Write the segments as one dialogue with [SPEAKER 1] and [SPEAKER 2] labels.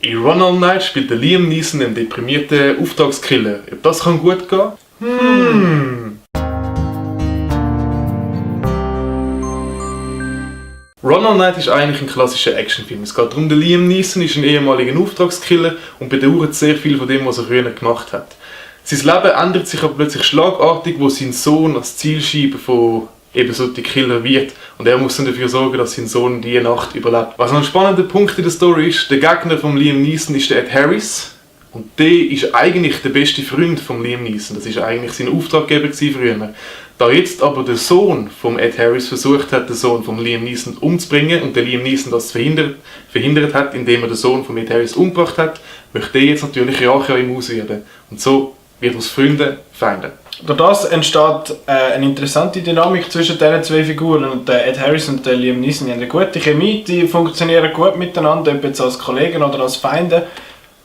[SPEAKER 1] In Run All Night spielt der Liam Neeson einen deprimierten Auftragskiller. Ob das kann gut gehen? Run All Night ist eigentlich ein klassischer Actionfilm. Es geht darum, der Liam Neeson ist ein ehemaliger Auftragskiller und bedauert sehr viel von dem, was er früher gemacht hat. Sein Leben ändert sich aber plötzlich schlagartig, wo sein Sohn als Zielscheibe von eben solchen Killer wird. Und er muss dann dafür sorgen, dass sein Sohn diese Nacht überlebt. Was ein spannender Punkt in der Story ist, der Gegner von Liam Neeson ist der Ed Harris. Und der ist eigentlich der beste Freund von Liam Neeson. Das war eigentlich sein Auftraggeber früher. Da jetzt aber der Sohn von Ed Harris versucht hat, den Sohn von Liam Neeson umzubringen und der Liam Neeson das verhindert hat, indem er den Sohn von Ed Harris umgebracht hat, möchte er jetzt natürlich Rache an ihm ausüben. Und so wird aus Freunden Feinde.
[SPEAKER 2] Durch das entsteht eine interessante Dynamik zwischen diesen zwei Figuren. Und Ed Harris und Liam Neeson haben eine gute Chemie, die funktionieren gut miteinander, ob jetzt als Kollegen oder als Feinde.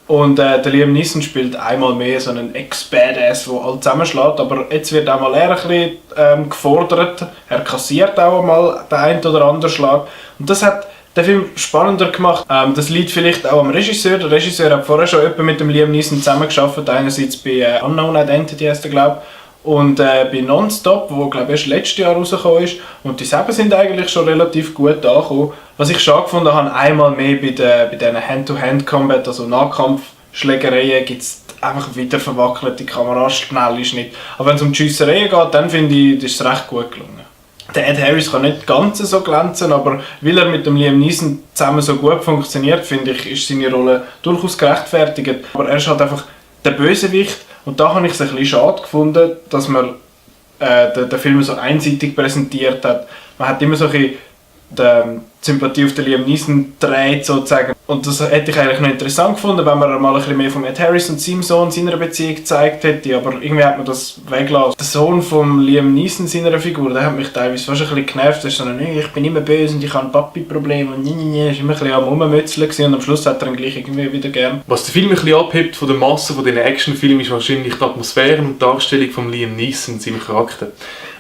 [SPEAKER 2] Und der Liam Neeson spielt einmal mehr so einen Ex-Badass, der alle zusammenschlägt. Aber jetzt wird auch mal er ein bisschen gefordert. Er kassiert auch mal den einen oder anderen Schlag. Und das hat den Film spannender gemacht. Das liegt vielleicht auch am Regisseur. Der Regisseur hat vorher schon mit dem Liam Neeson zusammengearbeitet. Einerseits bei Unknown Identity, heißt er, glaube ich. Und bei Non-Stop, wo glaube ich erst letztes Jahr rausgekommen ist. Und die selber sind eigentlich schon relativ gut angekommen. Was ich schade gefunden habe, einmal mehr bei diesen Hand-to-Hand-Combat, also Nahkampfschlägereien, gibt es einfach wieder verwackelte Kamera, schnell ist nicht. Aber wenn es um die Schiessereien geht, dann finde ich, ist es recht gut gelungen. Der Ed Harris kann nicht ganz so glänzen, aber weil er mit dem Liam Neeson zusammen so gut funktioniert, finde ich, ist seine Rolle durchaus gerechtfertigt. Aber er ist halt einfach der Bösewicht. Und da habe ich es ein bisschen schade gefunden, dass man den Film so einseitig präsentiert hat. Man hat immer so ein bisschen die Sympathie auf den Liam Neeson gedreht, sozusagen. Und das hätte ich eigentlich noch interessant gefunden, wenn man mal ein bisschen mehr von Ed Harris und seinem Sohn, seiner Beziehung gezeigt hätte. Aber irgendwie hat man das weggelassen. Der Sohn von Liam Neeson, seiner Figur, der hat mich teilweise fast ein bisschen genervt. Er ist so, ich bin immer böse und ich habe ein Papi-Problem und er ist immer ein bisschen am Rummützeln und am Schluss hat er ihn gleich irgendwie wieder gern.
[SPEAKER 1] Was den Film ein bisschen abhebt von der Masse von diesen Actionfilmen ist wahrscheinlich die Atmosphäre und die Darstellung von Liam Neeson, seinem Charakter.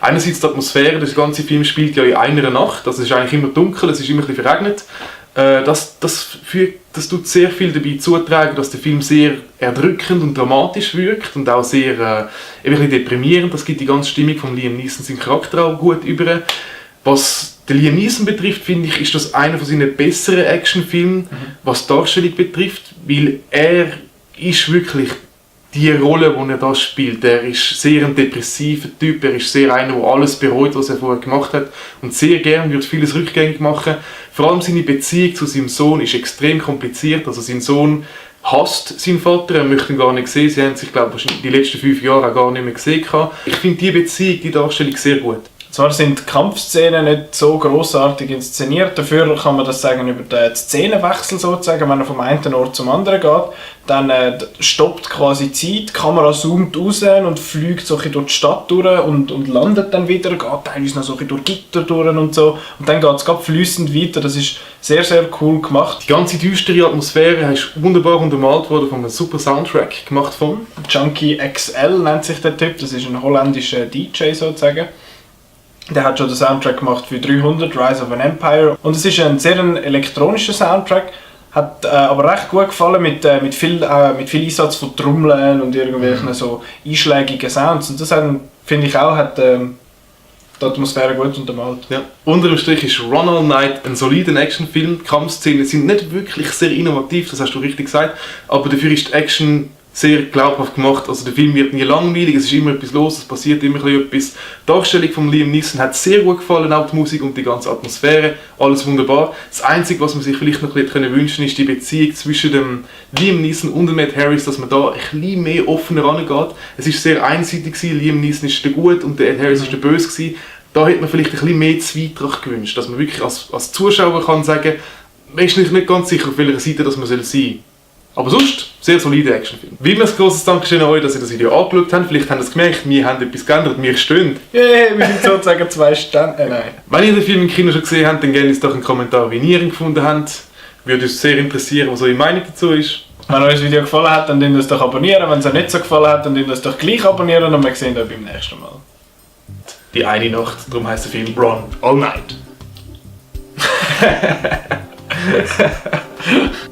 [SPEAKER 1] Einerseits die Atmosphäre, der ganze Film spielt ja in einer Nacht, also es ist eigentlich immer dunkel, es ist immer ein bisschen verregnet. Das tut sehr viel dabei zutragen, dass der Film sehr erdrückend und dramatisch wirkt und auch sehr ein bisschen deprimierend. Das gibt die ganze Stimmung von Liam Neeson, seinen Charakter auch gut über. Was den Liam Neeson betrifft, finde ich, ist das einer von seinen besseren Actionfilmen, was die Darstellung betrifft, weil er ist wirklich die Rolle, die er da spielt. Er ist sehr ein depressiver Typ, er ist sehr einer, der alles bereut, was er vorher gemacht hat und sehr gerne würde vieles rückgängig machen. Vor allem seine Beziehung zu seinem Sohn ist extrem kompliziert. Also sein Sohn hasst seinen Vater, er möchte ihn gar nicht sehen. Sie haben sich, glaube ich, die letzten 5 Jahre auch gar nicht mehr gesehen. Ich finde die Beziehung, die Darstellung sehr gut.
[SPEAKER 2] Zwar sind die Kampfszenen nicht so grossartig inszeniert, dafür kann man das sagen über den Szenenwechsel sozusagen, wenn er vom einen Ort zum anderen geht, dann stoppt quasi die Zeit, die Kamera zoomt raus und fliegt so durch die Stadt durch und landet dann wieder, geht teilweise noch so durch Gitter durch und so und dann geht es gerade fließend weiter, das ist sehr, sehr cool gemacht.
[SPEAKER 1] Die ganze düstere Atmosphäre ist wunderbar untermalt worden von einem super Soundtrack gemacht von
[SPEAKER 2] Junkie XL nennt sich der Typ, das ist ein holländischer DJ sozusagen. Der hat schon den Soundtrack gemacht für 300, Rise of an Empire. Und es ist ein sehr elektronischer Soundtrack, hat aber recht gut gefallen mit viel Einsatz von Trommeln und irgendwelchen so einschlägigen Sounds. Und das finde ich auch, hat die Atmosphäre gut untermalt.
[SPEAKER 1] Ja. Unterm Strich ist Run All Night ein solider Actionfilm. Die Kampfszenen sind nicht wirklich sehr innovativ, das hast du richtig gesagt, aber dafür ist die Action sehr glaubhaft gemacht. Also der Film wird nie langweilig, es ist immer etwas los, es passiert immer etwas. Die Darstellung von Liam Neeson hat sehr gut gefallen, auch die Musik und die ganze Atmosphäre, alles wunderbar. Das Einzige, was man sich vielleicht noch ein bisschen wünschen ist die Beziehung zwischen dem Liam Neeson und dem Ed Harris, dass man da ein bisschen mehr offener rangeht. Es ist sehr einseitig gewesen, Liam Neeson ist der Gut und der Ed Harris ist der Böse gewesen. Da hätte man vielleicht ein bisschen mehr Zweitracht gewünscht, dass man wirklich als Zuschauer kann sagen, man ist nicht ganz sicher, auf welcher Seite dass man sein soll. Aber sonst, sehr solider Actionfilm. Wie immer ein grosses Dankeschön an euch, dass ihr das Video angeschaut habt. Vielleicht habt ihr es gemerkt, wir haben etwas geändert, wir stehen.
[SPEAKER 2] Yeah, wir sind sozusagen 2 Stände. Nein.
[SPEAKER 1] Wenn ihr den Film im Kino schon gesehen habt, dann gebt uns doch einen Kommentar, wie ihr ihn gefunden habt. Würde uns sehr interessieren, was eure Meinung dazu ist.
[SPEAKER 2] Wenn euch das Video gefallen hat, dann könnt ihr es doch abonnieren. Wenn es euch nicht so gefallen hat, dann könnt ihr es doch gleich abonnieren und wir sehen uns beim nächsten Mal.
[SPEAKER 1] Die eine Nacht, darum heisst der Film Run All Night.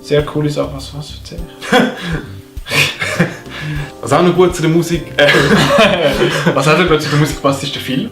[SPEAKER 2] sehr coole Sache. Was erzähle ich?
[SPEAKER 1] Was auch noch gut zu der Musik...
[SPEAKER 2] Was auch noch gut zu der Musik passt, ist der Film.